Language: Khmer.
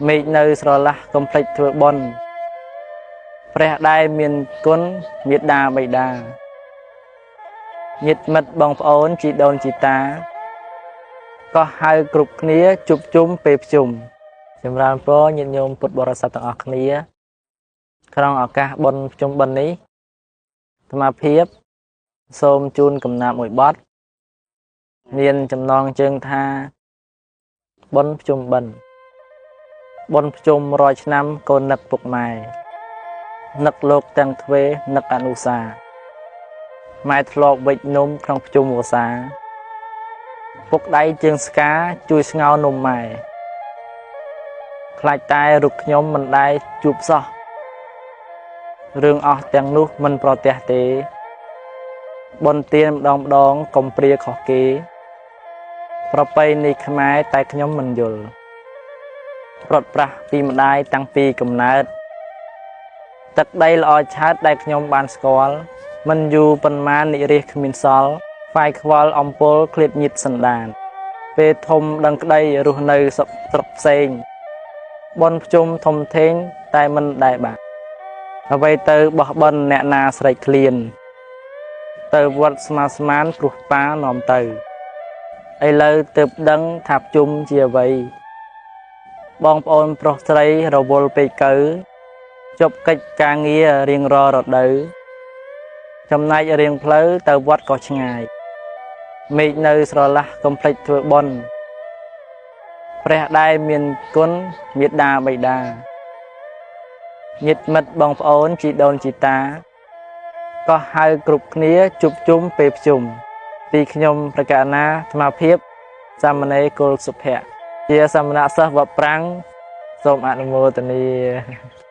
មេឃនៅស្រឡះកុំភ្លេចធ្វើបុណ្យព្រះដែលមានគុណមេត្តាបិតាញាតិមិត្តបងប្អូនជីដូនជីតាក៏ហៅគ្រប់គ្នាជួបជុំពេលភ្ជុំចម្រើនពរញាតិញោមពុទ្ធបរិស័ទទាំងអស់គ្នាក្នុងឱកាសបុណ្យភ្ជុំបិណ្ឌនេះអាត្មាភាពសូមជូនកំណាព្យមួយបទមានចំណងជើងថាបុណ្យភ្ជុំបិណ្ឌបុណ្យភ្ជុំរាល់ឆ្នាំកូននឹកពុកម៉ែនឹកលោកទាំងទ្វេនឹកអនុសាម៉ែធ្លាប់វិចនំក្នុងភ្ជុំវស្សាពុកដៃជើងស្កាជួយស្ងោនំម៉ែខ្លាចតែរូបខ្ញុំមិនដែលជួបសោះរឿងអស់ទាំងនោះមិនប្រទះទេបុណ្យទានម្ដងម្ដងកុំព្រាខុសគេប្រពៃណីខ្មែរតែខ្ញុំមិនយល់ប្រត់ប្រាស់ពីម្ដាយតាំងពីកំណើតទឹកដីល្អឆើតដែលខ្ញុំបានស្គាល់មិនយូរប៉ុន្មាននិរាសគ្មានសល់ខ្វាយខ្វល់អំពលឃ្លាតញាតសន្តានពេលធំដឹងក្តីរស់នៅសុខស្រុកផ្សេងបុណ្យភ្ជុំធំធេងតែមិនដែលបានអ្វីទៅបោះបិណ្ឌអ្នកណាស្រេកឃ្លានទៅវត្តស្មាស្មានព្រោះប៉ានាំទៅឥឡូវទើបដឹងថាភ្ជុំជាអ្វីបងប្អូនប្រុសស្រីរវល់ពេកកៅជប់កិច្ចការងាររៀងរាល់រដូវចំណែករៀងផ្លូវទៅវត្តក៏ឆ្ងាយមេឃនៅស្រឡះកុំភ្លេចធ្វើបុណ្យព្រះដែលមានគុណមេត្តាបិតាញាតិមិត្តបងប្អូនជីដូនជីតាក៏ហៅគ្រប់គ្នាជួបជុំពេលភ្ជុំពីខ្ញុំប្រកាសណាអាត្មាភាពសាមណេរគុលសុភ័ក្រជាសាមណសិស្សវត្តប្រាំងសូមអនុមោទនា។